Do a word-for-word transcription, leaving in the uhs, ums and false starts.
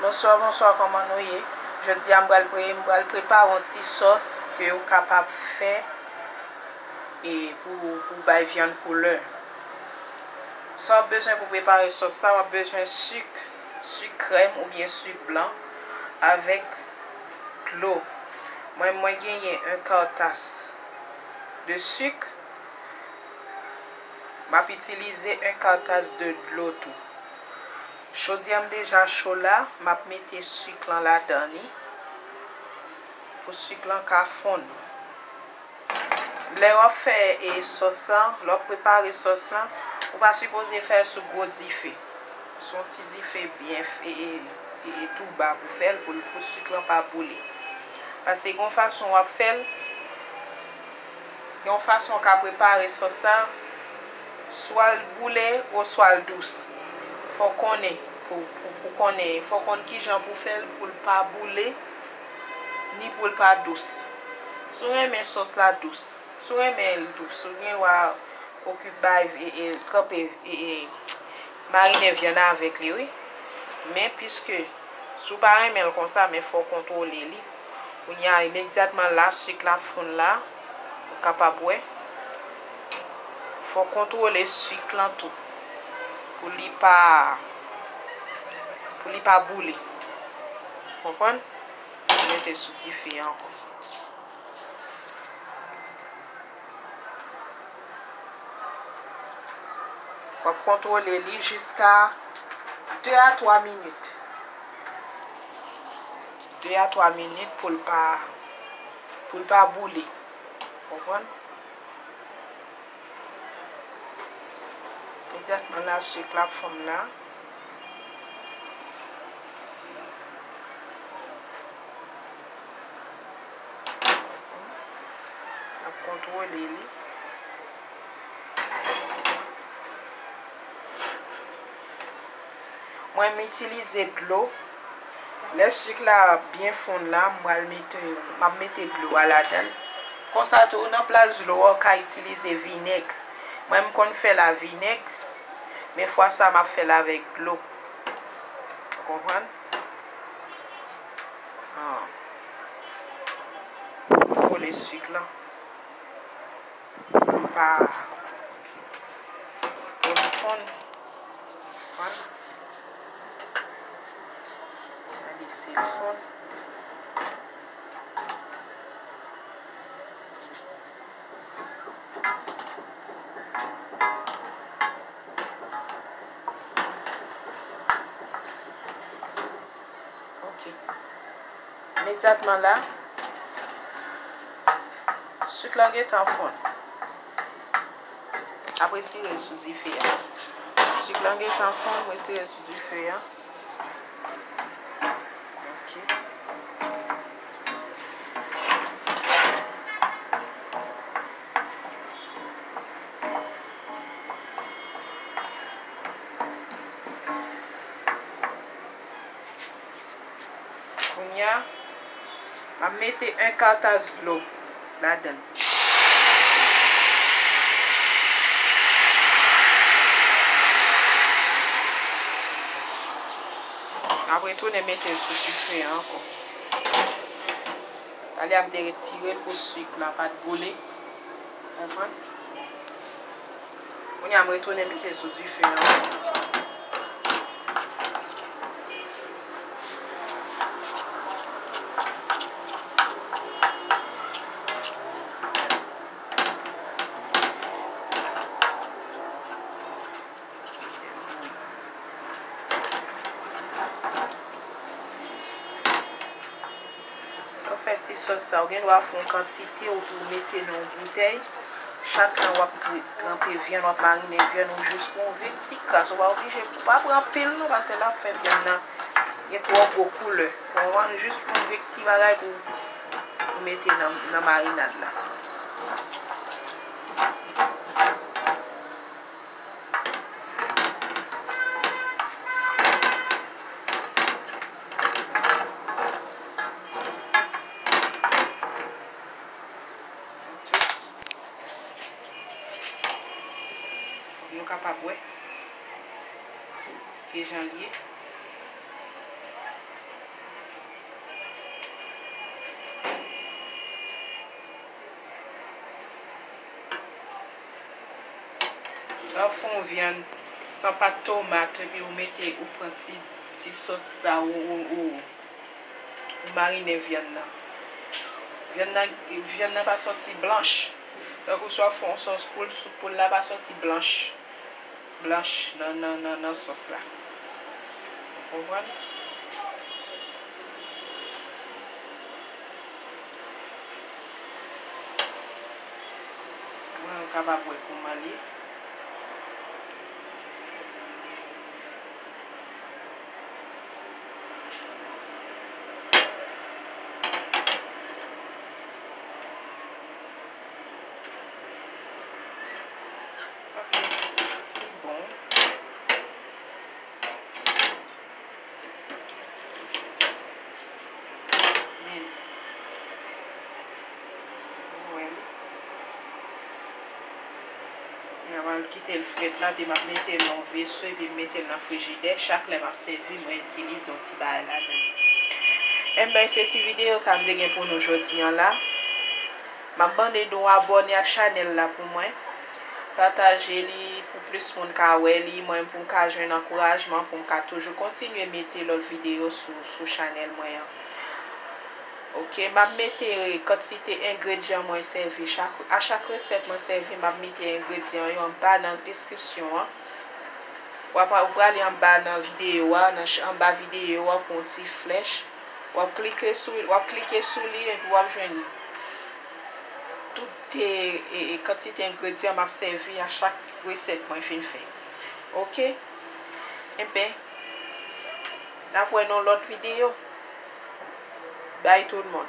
Bonswa, bonswa, kòman nou ye? Jodi a, m pral pre-, m pral prepare yon ti sòs ke w kapab fè e pou, pou bay vyann koulè. Sa w ap bezwen pou prepare sòs sa, w ap bezwen sik, sik krèm oubyen sik blan avèk dlo. Mwen, mwen genyen yon ka tas de sik. M ap itilize yon ka tas de dlo tou. Chodyè m deja cho la, m ap mete sik lan ladan li pou sik lan ka fonn. Lè w ap fè, e, sòs lan, lè w ap prepare sòs lan, ou pa sipoze fè l sou gwo dife. Sou yon ti dife byen f-, e, e, e, e tou ba pou fè l, pou l, pou sik lan pa boule. Paske gen yon fason w ap fè l, gen yon fason w ka prepare sòs sa, swa l boule oswa l dous. Fò w konnen, pou, pou, pou konnen, fò w konn kijan pou fè l, pou l pa boule, ni pou l pa dous. Si w renmen sòs la dous, si w renmen l dous, ou gen dwa okipe bay, e, e, kanpe, e, e, marinen vyann avèk li, wi. Men piske, si w pa renmen l konsa, men fò w kontwole li. Kounye a, imedyatman la, sik la ap fonn la, ou kapab wè. Fò w kontwole sik lan tou, pou li pa, pou li pa boule. Konprann? Mete sou dife a ankò. W ap kontwole li jiska de a twa minit. De a twa minit pou l pa, pou l pa boule. Konprann? Imedyatman la, sik la ap fonn la. N ap kontwole li. Mwen, m itilize dlo. Lè sik la byen fonn la, m pral mete, m ap mete dlo a ladan l. Konsa tou, nan plas dlo a, w ka itilize vinèg. Mwen, m konn fè l a vinèg, men fwa sa, m ap fè l avèk dlo. Ou konprann? Ah. Kole sik la. Pou l pa, pou l fonn. Konprann? Gade si l fonn. Ok. Imedyatman la, sik la gentan fonn. Ap retire l sou dife a. Sik la gentan fonn, m retire l sou dife a. Ok. Kounye a, m ap mete yon ka tas dlo ladan l. M ap retounen mete l sou dife a ankò. Talè a m te retire l pou sik la pa t boule. Konprann? Kounye a, m retounen mete l sou dife a. Lè w fè ti sòs sa, ou gen dwa fè yon kantite, ou tou mete nan yon boutèy. Chak tan w ap tre-, tranpe vyann, w ap marinen vyann ou jis pou yon vit ti kras. Ou pa oblije, ou pa pran anpil non, paske l ap fè vyann nan gen twò gwo koulè. Ou konprann? Jis pou yon vit ti bagay pou, pou mete nan, nan marinad la. Ok. Nou kapab wè kijan l ye. Fè yon vyann san pat tomat, epi ou mete, ou pran ti, ti sòs sa, ou, ou, ou, ou marinen vyann nan. Vyann nan, vyann nan pa sòti blanch. Tankou si w ap fè yon sòs poul, sou poul la pa sòti blanch. Blanch nan, nan, nan, nan sòs la. Ou konprann? Mwen, ou kapab wè kouman l ye. Ok, li bon. Men, ou wè l. Mwen, m al kite l fret la, epi m ap mete l nan veso, epi m mete l nan frijidè. Chak lè m ap sèvi, mwen itilize yon ti bagay ladan l. Enben, se ti videyo sa m te gen pou nou jodi an la. M ap mande nou abòne ak chanèl la pou mwen. Pataje li pou plis moun ka wè li, mwen pou m ka jwenn ankourajman, pou m ka toujou kontinye mete lòt videyo sou, sou chanèl mwen an. Ok, m ap mete kantite engredyan mwen sèvi. Chak, a chak resèt mwen sèvi, m ap mete engredyan yo anba nan deskripsyon an. W ap, ou prale anba nan videyo a, nan ch-, anba videyo a pou yon ti flèch. W ap klike sou, w ap klike sou li epi w ap jwenn tout, e, e, e, kantite engredyan m ap sèvi a chak resèt mwen fin fè. Ok? Enben, n ap wè nan lòt videyo. Bay tout moun.